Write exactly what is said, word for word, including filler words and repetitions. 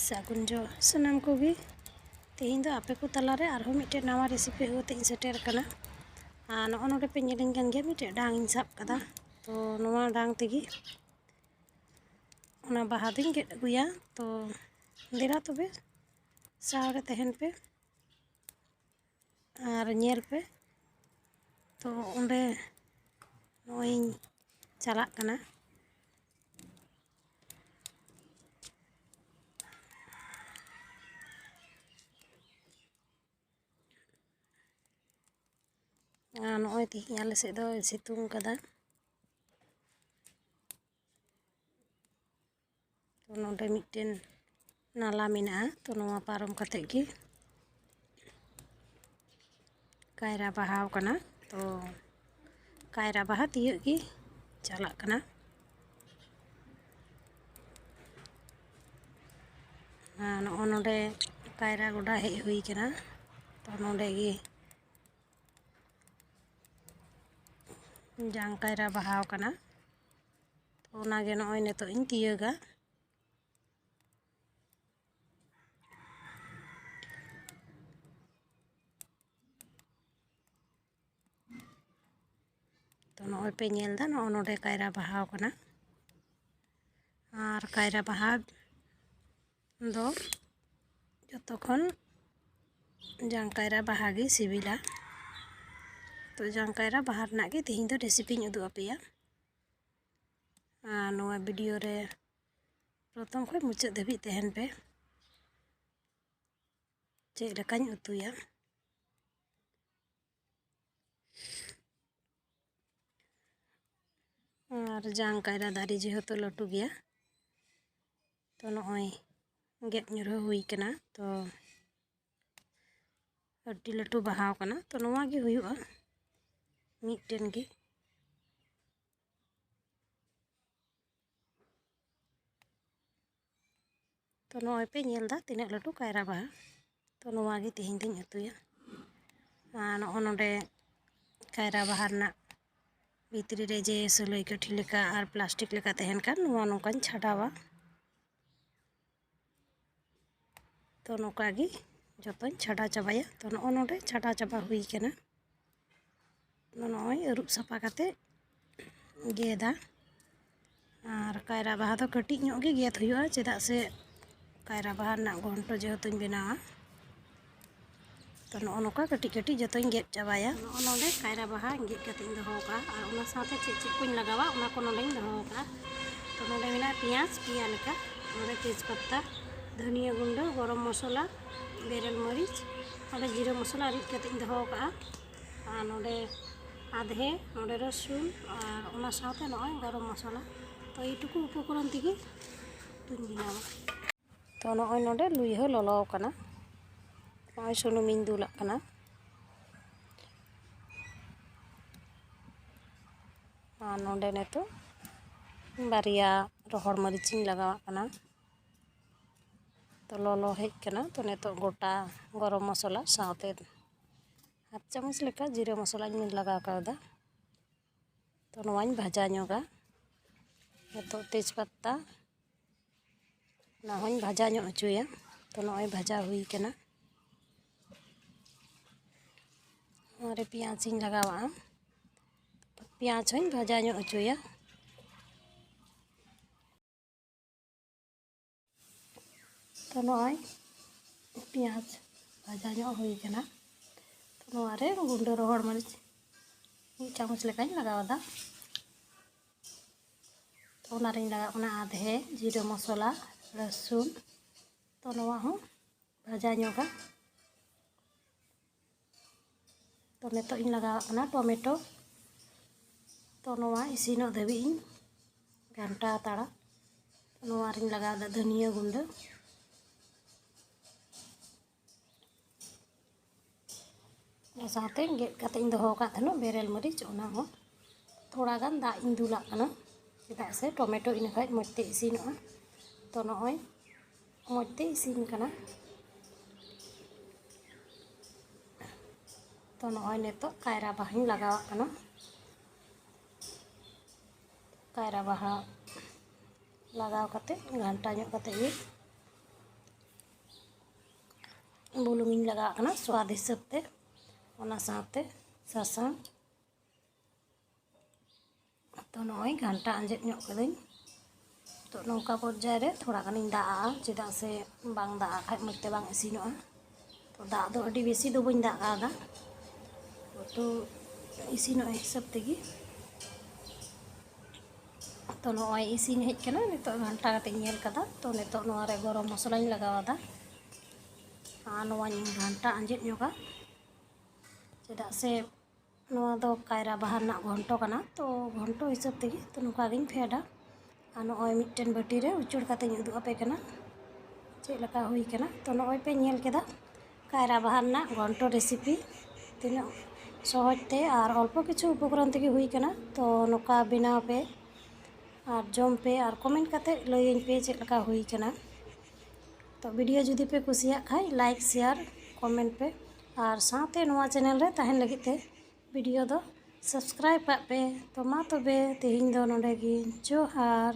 ᱥᱟᱹᱜᱩᱱ ᱡᱚᱦᱟᱨ ᱥᱟᱱᱟᱢ ᱠᱚᱜᱮ᱾ ᱛᱮᱦᱮᱧ ᱫᱚ ᱟᱯᱮ ᱠᱚ ᱛᱟᱞᱟᱨᱮ ᱟᱨᱦᱚᱸ ᱢᱤᱫᱴᱮᱡ ᱱᱟᱣᱟ recipe ᱟᱹᱜᱩ ᱠᱟᱛᱮ ᱤᱧ ᱥᱮᱴᱮᱨ ᱟᱠᱟᱱᱟ᱾ ᱟᱨ ᱱᱚᱜᱼᱚ ᱱᱚᱰᱮ ᱯᱮ ᱧᱮᱞᱤᱧ ᱠᱟᱱ ᱜᱮᱭᱟ, ᱢᱤᱫᱴᱮᱡ ᱰᱟᱝ ᱤᱧ ᱥᱟᱵ ᱠᱟᱫᱟ᱾ ᱛᱚ ᱱᱚᱣᱟ ᱰᱟᱝ ᱛᱮᱜᱮ ᱚᱱᱟ ᱵᱟᱦᱟ ᱫᱚᱧ ᱜᱮᱫ ᱟᱹᱜᱩᱭᱟ᱾ ᱛᱚ ᱫᱮᱞᱟ ᱛᱚᱵᱮ ᱥᱟᱶ ᱨᱮ ᱛᱟᱦᱮᱱ ᱯᱮ ᱟᱨ ᱧᱮᱞ ᱯᱮ᱾ ᱛᱚ ᱚᱸᱰᱮ ᱱᱚᱜᱼᱚᱭ ᱤᱧ ᱪᱟᱞᱟᱜ ᱠᱟᱱᱟ᱾ ᱟᱨ ᱱᱚᱜᱼᱚᱭ ᱛᱮᱦᱮᱧ ᱟᱞᱮ ᱥᱮᱫ ᱫᱚ ᱥᱤᱛᱩᱝ ᱠᱟᱫᱟ᱾ ᱛᱚ ᱱᱚᱰᱮ ᱢᱤᱫᱴᱮᱱ ᱱᱟᱞᱟ ᱢᱮᱱᱟᱜᱼᱟ, ᱛᱚ ᱱᱚᱣᱟ ᱯᱟᱨᱚᱢ ᱠᱟᱛᱮᱫ ᱜᱮ ᱠᱟᱭᱨᱟ ᱵᱟᱦᱟᱣ ᱠᱟᱱᱟ᱾ ᱛᱚ ᱠᱟᱭᱨᱟ ᱵᱟᱦᱟ ᱛᱤᱭᱳᱜ ᱜᱮ ᱪᱟᱞᱟᱜ ᱠᱟᱱᱟ᱾ ᱟᱨ ᱱᱚᱜᱼᱚ ᱱᱚᱰᱮ ᱠᱟᱭᱨᱟ ᱜᱚᱰᱟ ᱦᱮᱡ ᱦᱩᱭ ᱠᱟᱱᱟ᱾ ᱛᱚ ᱱᱚᱰᱮ ᱜᱮ ᱡᱟᱝ ᱠᱟᱭᱨᱟ ᱵᱟᱦᱟᱣ ᱠᱟᱱᱟ᱾ ᱛᱚ ᱚᱱᱟᱜᱮ ᱱᱚᱜᱼᱚᱭ ᱱᱤᱛᱚᱜ ᱤᱧ ᱛᱤᱭᱳᱜᱟ᱾ ᱛᱚ ᱱᱚᱜᱼᱚᱭ ᱯᱮ ᱧᱮᱞ ᱮᱫᱟ, ᱱᱚᱜᱼᱚ ᱱᱚᱰᱮ ᱠᱟᱭᱨᱟ ᱵᱟᱦᱟᱣ ᱠᱟᱱᱟ᱾ ᱟᱨ ᱠᱟᱭᱨᱟ ᱵᱟᱦᱟ ᱫᱚ ᱡᱚᱛᱚ ᱠᱷᱚᱱ ᱡᱟᱝ ᱠᱟᱭᱨᱟ ᱵᱟᱦᱟ ᱜᱮ ᱥᱤᱵᱤᱞᱟ᱾ ᱛᱚ ᱡᱟᱝ ᱠᱟᱭᱨᱟ ᱵᱟᱦᱟ ᱨᱮᱱᱟᱜ ᱜᱮ ᱛᱮᱦᱮᱧ ᱫᱚ recipe ᱤᱧ ᱩᱫᱩᱜ ᱟᱯᱮᱭᱟ᱾ ᱟᱨ ᱱᱚᱣᱟ video ᱨᱮ ᱯᱨᱚᱛᱷᱚᱢ ᱠᱷᱚᱱ ᱢᱩᱪᱟᱹᱫ ᱫᱷᱟᱹᱵᱤᱡ ᱛᱟᱦᱮᱱ ᱯᱮ᱾ ᱪᱮᱫ ᱞᱮᱠᱟᱧ ᱩᱛᱩᱭᱟ᱾ ᱟᱨ ᱡᱟᱝ ᱠᱟᱭᱨᱟ ᱫᱟᱨᱮ ᱡᱮᱦᱮᱛᱩ ᱞᱟᱹᱴᱩ ᱜᱮᱭᱟ, ᱛᱚ ᱱᱚᱜᱼᱚᱭ ᱜᱮᱫ ᱧᱩᱨᱦᱟᱹ ᱦᱩᱭ ᱠᱟᱱᱟ᱾ ᱛᱚ ᱟᱹᱰᱤ ᱞᱟᱹᱴᱩ ᱵᱟᱦᱟᱣ ᱠᱟᱱᱟ᱾ ᱛᱚ ᱱᱚᱣᱟ ᱜᱮ ᱦᱩᱭᱩᱜᱼᱟ ᱢᱤᱫᱴᱮᱱ ᱜᱮ᱾ ᱛᱚ ᱱᱚᱜᱼᱚᱭ ᱯᱮ ᱧᱮᱞ ᱮᱫᱟ ᱛᱤᱱᱟᱹᱜ ᱞᱟᱹᱴᱩ ᱠᱟᱭᱨᱟ ᱵᱟᱦᱟ᱾ ᱛᱚ ᱱᱚᱣᱟ ᱜᱮ ᱛᱮᱦᱮᱧ ᱫᱚᱧ ᱩᱛᱩᱭᱟ᱾ ᱟᱨ ᱱᱚᱜᱼᱚ ᱱᱚᱰᱮ ᱠᱟᱭᱨᱟ ᱵᱟᱦᱟ ᱨᱮᱱᱟᱜ ᱵᱷᱤᱛᱨᱤ ᱨᱮ ᱡᱮ ᱥᱩᱞᱟᱹᱭ ᱠᱟᱹᱴᱷᱤ ᱞᱮᱠᱟ ᱟᱨ plastic ᱞᱮᱠᱟ ᱛᱟᱦᱮᱱ ᱠᱟᱱ, ᱱᱚᱣᱟ ᱱᱚᱝᱠᱟᱧ ᱪᱷᱟᱰᱟᱣᱟ᱾ ᱛᱚ ᱱᱚᱝᱠᱟ ᱜᱮ ᱡᱚᱛᱚᱧ ᱪᱷᱟᱰᱟᱣ ᱪᱟᱵᱟᱭᱟ᱾ ᱛᱚ ᱱᱚᱜᱼᱚ ᱱᱚᱰᱮ ᱪᱷᱟᱰᱟᱣ ᱪᱟᱵᱟ ᱦᱩᱭ ᱠᱟᱱᱟ᱾ ᱱᱚᱜᱼᱚᱭ ᱟᱹᱨᱩᱵ ᱥᱟᱯᱷᱟ ᱠᱟᱛᱮ ᱜᱮᱫᱟ᱾ ᱟᱨ ᱠᱟᱭᱨᱟ ᱵᱟᱦᱟ ᱫᱚ ᱠᱟᱹᱴᱤᱡ ᱧᱚᱜ ᱜᱮ ᱜᱮᱫ ᱦᱩᱭᱩᱜᱼᱟ, ᱪᱮᱫᱟᱜ ᱥᱮ ᱠᱟᱭᱨᱟ ᱵᱟᱦᱟ ᱨᱮᱱᱟᱜ ᱜᱷᱚᱱᱴᱚ ᱡᱮᱦᱮᱛᱩᱧ ᱵᱮᱱᱟᱣᱟ᱾ ᱛᱚ ᱱᱚᱜᱼᱚ ᱱᱚᱝᱠᱟ ᱠᱟᱹᱴᱤᱡ ᱠᱟᱹᱴᱤᱡ ᱡᱚᱛᱚᱧ ᱜᱮᱫ ᱪᱟᱵᱟᱭᱟ᱾ ᱱᱚᱜᱼᱚ ᱱᱚᱰᱮ ᱠᱟᱭᱨᱟ ᱵᱟᱦᱟ ᱜᱮᱫ ᱠᱟᱛᱮᱧ ᱫᱚᱦᱚ ᱟᱠᱟᱫᱼᱟ, ᱟᱨ ᱚᱱᱟ ᱥᱟᱶᱛᱮ ᱪᱮᱫ ᱪᱮᱫ ᱠᱚᱧ ᱞᱟᱜᱟᱣᱟ ᱚᱱᱟ ᱠᱚ ᱱᱚᱰᱮᱧ ᱫᱚᱦᱚ ᱟᱠᱟᱫᱼᱟ᱾ ᱛᱚ ᱱᱚᱰᱮ ᱢᱮᱱᱟᱜᱼᱟ ᱯᱮᱸᱭᱟᱡᱽ ᱯᱮᱭᱟ ᱞᱮᱠᱟ, ᱱᱚᱰᱮ ᱛᱮᱡᱽᱯᱟᱛᱟ, ᱫᱷᱟᱹᱱᱤᱭᱟᱹ ᱜᱩᱸᱰᱟᱹ, ᱜᱚᱨᱚᱢ ᱢᱚᱥᱞᱟ, ᱵᱮᱨᱮᱞ ᱢᱟᱹᱨᱤᱪ, ᱱᱚᱰᱮ ᱡᱤᱨᱟᱹ ᱢᱚᱥᱞᱟ ᱨᱤᱫ ᱠᱟᱛᱮᱧ ᱫᱚᱦᱚ ᱟᱠᱟᱫᱼᱟ᱾ ᱟᱨ ᱱᱚᱰᱮ ᱟᱫᱷᱮ, ᱱᱚᱰᱮ ᱨᱟᱹᱥᱩᱱ, ᱟᱨ ᱚᱱᱟ ᱥᱟᱶᱛᱮ ᱱᱚᱜᱼᱚᱭ ᱜᱚᱨᱚᱢ ᱢᱚᱥᱞᱟ᱾ ᱛᱚ ᱮᱭᱴᱩᱠᱩ ᱩᱯᱚᱠᱚᱨᱚᱱ ᱛᱮᱜᱮ ᱩᱛᱩᱧ ᱵᱮᱱᱟᱣᱟ᱾ ᱛᱚ ᱱᱚᱜᱼᱚᱭ ᱱᱚᱰᱮ ᱞᱩᱭᱦᱟᱹ ᱞᱚᱞᱚ ᱟᱠᱟᱱᱟ, ᱱᱚᱜᱼᱚᱭ ᱥᱩᱱᱩᱢᱤᱧ ᱫᱩᱞᱟᱜ ᱠᱟᱱᱟ᱾ ᱟᱨ ᱱᱚᱰᱮ ᱱᱤᱛᱚᱜ ᱵᱟᱨᱭᱟ ᱨᱚᱦᱚᱲ ᱢᱟᱹᱨᱤᱪ ᱤᱧ ᱞᱟᱜᱟᱣᱟᱜ ᱠᱟᱱᱟ᱾ ᱛᱚ ᱞᱚᱞᱚ ᱦᱮᱡ ᱠᱟᱱᱟ, ᱛᱚ ᱱᱤᱛᱚᱜ ᱜᱚᱴᱟ ᱜᱚᱨᱚᱢ ᱢᱚᱥᱞᱟ ᱥᱟᱶᱛᱮ ᱦᱟᱯ ᱪᱟᱢᱚᱪ ᱞᱮᱠᱟ ᱡᱤᱨᱟᱹ ᱢᱚᱥᱞᱟᱧ ᱞᱟᱜᱟᱣ ᱠᱟᱣᱫᱟ᱾ ᱛᱚ ᱱᱚᱣᱟᱧ ᱵᱷᱟᱡᱟ ᱧᱚᱜᱟ᱾ ᱱᱤᱛᱚᱜ ᱛᱮᱡᱽᱯᱟᱛᱟ, ᱚᱱᱟ ᱦᱚᱸᱧ ᱵᱷᱟᱡᱟ ᱧᱚᱜ ᱦᱚᱪᱚᱭᱟ᱾ ᱛᱚ ᱱᱚᱜᱼᱚᱭ ᱵᱷᱟᱡᱟ ᱦᱩᱭ ᱠᱟᱱᱟ᱾ ᱱᱚᱣᱟ ᱨᱮ ᱯᱮᱸᱭᱟᱡᱽ ᱤᱧ ᱞᱟᱜᱟᱣᱟᱜᱼᱟ᱾ ᱯᱮᱸᱭᱟᱡᱽ ᱦᱚᱸᱧ ᱵᱷᱟᱡᱟ ᱧᱚᱜ ᱦᱚᱪᱚᱭᱟ᱾ ᱛᱚ ᱱᱚᱜᱼᱚᱭ ᱯᱮᱸᱭᱟᱡᱽ ᱵᱷᱟᱡᱟ ᱧᱚᱜ ᱦᱩᱭ ᱠᱟᱱᱟ᱾ ᱛᱚ ᱱᱚᱣᱟ ᱨᱮ ᱜᱩᱸᱰᱟᱹ ᱨᱚᱦᱚᱲ ᱢᱟᱹᱨᱤᱪ ᱢᱤᱫ ᱪᱟᱢᱚᱪ ᱞᱮᱠᱟᱧ ᱞᱟᱜᱟᱣ ᱮᱫᱟ᱾ ᱛᱚ ᱚᱱᱟ ᱨᱤᱧ ᱞᱟᱜᱟᱣ ᱠᱟᱱᱟ ᱟᱫᱷᱮ, ᱡᱤᱨᱟᱹ ᱢᱚᱥᱞᱟ, ᱨᱟᱹᱥᱩᱱ᱾ ᱛᱚ ᱱᱚᱣᱟ ᱦᱚᱸ ᱵᱷᱟᱡᱟ ᱧᱚᱜᱟ᱾ ᱛᱚ ᱱᱤᱛᱚᱜ ᱤᱧ ᱞᱟᱜᱟᱣᱟᱜ ᱠᱟᱱᱟ ᱴᱚᱢᱮᱴᱳ᱾ ᱛᱚ ᱱᱚᱣᱟ ᱤᱥᱤᱱᱚᱜ ᱫᱷᱟᱹᱵᱤᱡ ᱤᱧ ᱜᱷᱟᱱᱴᱟ ᱦᱟᱛᱟᱲᱟ᱾ ᱱᱚᱣᱟ ᱨᱤᱧ ᱞᱟᱜᱟᱣ ᱮᱫᱟ ᱫᱷᱟᱹᱱᱤᱭᱟᱹ ᱜᱩᱸᱰᱟᱹ᱾ ᱚᱱᱟ ᱥᱟᱶᱛᱮ ᱜᱮᱫ ᱠᱟᱛᱮ ᱤᱧ ᱫᱚᱦᱚ ᱟᱠᱟᱫ ᱛᱟᱦᱮᱱᱟ ᱵᱮᱨᱮᱞ ᱢᱟᱹᱨᱤᱪ, ᱚᱱᱟ ᱦᱚᱸ ᱛᱷᱚᱲᱟ ᱜᱟᱱ ᱫᱟᱜ ᱤᱧ ᱫᱩᱞᱟᱜ ᱠᱟᱱᱟ, ᱪᱮᱫᱟᱜ ᱥᱮ ᱴᱚᱢᱮᱴᱳ ᱤᱱᱟᱹ ᱠᱷᱟᱡ ᱢᱚᱡᱽ ᱛᱮ ᱤᱥᱤᱱᱚᱜᱼᱟ᱾ ᱛᱚ ᱱᱚᱜᱼᱚᱭ ᱢᱚᱡᱽ ᱛᱮ ᱤᱥᱤᱱ ᱠᱟᱱᱟ᱾ ᱛᱚ ᱱᱚᱜᱼᱚᱭ ᱱᱤᱛᱚᱜ ᱠᱟᱭᱨᱟ ᱵᱟᱦᱟᱧ ᱞᱟᱜᱟᱣᱟᱜ ᱠᱟᱱᱟ᱾ ᱠᱟᱭᱨᱟ ᱵᱟᱦᱟ ᱞᱟᱜᱟᱣ ᱠᱟᱛᱮ ᱜᱷᱟᱱᱴᱟ ᱧᱚᱜ ᱠᱟᱛᱮ ᱜᱮ ᱵᱩᱞᱩᱝ ᱤᱧ ᱞᱟᱜᱟᱣᱟᱜ ᱠᱟᱱᱟ ᱥᱣᱟᱫ ᱦᱤᱥᱟᱹᱵ ᱛᱮ, ᱚᱱᱟ ᱥᱟᱶᱛᱮ ᱥᱟᱥᱟᱝ᱾ ᱛᱚ ᱱᱚᱜᱼᱚᱭ ᱜᱷᱟᱱᱴᱟ ᱟᱸᱡᱮᱫ ᱧᱚᱜ ᱠᱟᱹᱫᱟᱹᱧ᱾ ᱛᱚ ᱱᱚᱝᱠᱟ ᱯᱚᱨᱡᱟᱭ ᱨᱮ ᱛᱷᱚᱲᱟ ᱜᱟᱱᱤᱧ ᱫᱟᱜ ᱟᱜᱼᱟ, ᱪᱮᱫᱟᱜ ᱥᱮ ᱵᱟᱝ ᱫᱟᱜ ᱟᱜ ᱠᱷᱟᱡ ᱢᱚᱡᱽ ᱛᱮ ᱵᱟᱝ ᱤᱥᱤᱱᱚᱜᱼᱟ᱾ ᱛᱚ ᱫᱟᱜ ᱫᱚ ᱟᱹᱰᱤ ᱵᱮᱥᱤ ᱫᱚ ᱵᱟᱹᱧ ᱫᱟᱜ ᱠᱟᱣᱫᱟ, ᱩᱛᱩ ᱤᱥᱤᱱᱚᱜ ᱦᱤᱥᱟᱹᱵ ᱛᱮᱜᱮ᱾ ᱛᱚ ᱱᱚᱜᱼᱚᱭ ᱤᱥᱤᱱ ᱦᱮᱡ ᱠᱟᱱᱟ, ᱱᱤᱛᱚᱜ ᱜᱷᱟᱱᱴᱟ ᱠᱟᱛᱮ ᱤᱧ ᱧᱮᱞ ᱠᱟᱫᱟ᱾ ᱛᱚ ᱱᱤᱛᱚᱜ ᱱᱚᱣᱟ ᱨᱮ ᱜᱚᱨᱚᱢ ᱢᱚᱥᱞᱟᱧ ᱞᱟᱜᱟᱣ ᱟᱫᱟ, ᱟᱨ ᱱᱚᱣᱟᱧ ᱜᱷᱟᱱᱴᱟ ᱟᱸᱡᱮᱫ ᱧᱚᱜᱟ, ᱪᱮᱫᱟᱜ ᱥᱮ ᱱᱚᱣᱟ ᱫᱚ ᱠᱟᱭᱨᱟ ᱵᱟᱦᱟ ᱨᱮᱱᱟᱜ ᱜᱷᱚᱱᱴᱚ ᱠᱟᱱᱟ᱾ ᱛᱚ ᱜᱷᱚᱱᱴᱚ ᱦᱤᱥᱟᱹᱵ ᱛᱮᱜᱮ ᱛᱚ ᱱᱚᱝᱠᱟ ᱜᱤᱧ ᱯᱷᱮᱰᱟ᱾ ᱟᱨ ᱱᱚᱜᱼᱚᱭ ᱢᱤᱫᱴᱮᱱ ᱵᱟᱹᱴᱤ ᱨᱮ ᱩᱪᱟᱹᱲ ᱠᱟᱛᱮᱧ ᱩᱫᱩᱜ ᱟᱯᱮ ᱠᱟᱱᱟ ᱪᱮᱫ ᱞᱮᱠᱟ ᱦᱩᱭ ᱠᱟᱱᱟ᱾ ᱛᱚ ᱱᱚᱜᱼᱚᱭ ᱯᱮ ᱧᱮᱞ ᱠᱮᱫᱟ ᱠᱟᱭᱨᱟ ᱵᱟᱦᱟ ᱨᱮᱱᱟᱜ ᱜᱷᱚᱱᱴᱚ ᱨᱮᱥᱤᱯᱤ, ᱛᱤᱱᱟᱹᱜ ᱥᱚᱦᱚᱡᱽ ᱛᱮ ᱟᱨ ᱚᱞᱯᱚ ᱠᱤᱪᱷᱩ ᱩᱯᱚᱠᱨᱚᱱ ᱛᱮᱜᱮ ᱦᱩᱭ ᱠᱟᱱᱟ᱾ ᱛᱚ ᱱᱚᱝᱠᱟ ᱵᱮᱱᱟᱣ ᱯᱮ ᱟᱨ ᱡᱚᱢ ᱯᱮ ᱟᱨ ᱠᱚᱢᱮᱱᱴ ᱠᱟᱛᱮ ᱞᱟᱹᱭᱟᱹᱧ ᱯᱮ ᱪᱮᱫ ᱞᱮᱠᱟ ᱦᱩᱭ ᱠᱟᱱᱟ᱾ ᱛᱚ ᱵᱷᱤᱰᱤᱭᱳ ᱡᱩᱫᱤ ᱯᱮ ᱠᱩᱥᱤᱭᱟᱜ ᱠᱷᱟᱡ ᱞᱟᱭᱤᱠ, ᱥᱮᱭᱟᱨ, ᱠᱚᱢᱮᱱᱴ ᱯᱮ ᱟᱨ ᱥᱟᱶᱛᱮ ᱱᱚᱣᱟ ᱪᱮᱱᱮᱞ ᱨᱮ ᱛᱟᱦᱮᱱ ᱞᱟᱹᱜᱤᱫ ᱛᱮ ᱵᱷᱤᱰᱤᱭᱳ ᱫᱚ ᱥᱟᱵᱥᱠᱨᱟᱭᱤᱵ ᱠᱟᱜ ᱯᱮ᱾ ᱛᱚ ᱢᱟ ᱛᱚᱵᱮ ᱛᱮᱦᱮᱧ ᱫᱚ ᱱᱚᱰᱮ ᱜᱮ, ᱡᱚᱦᱟᱨ᱾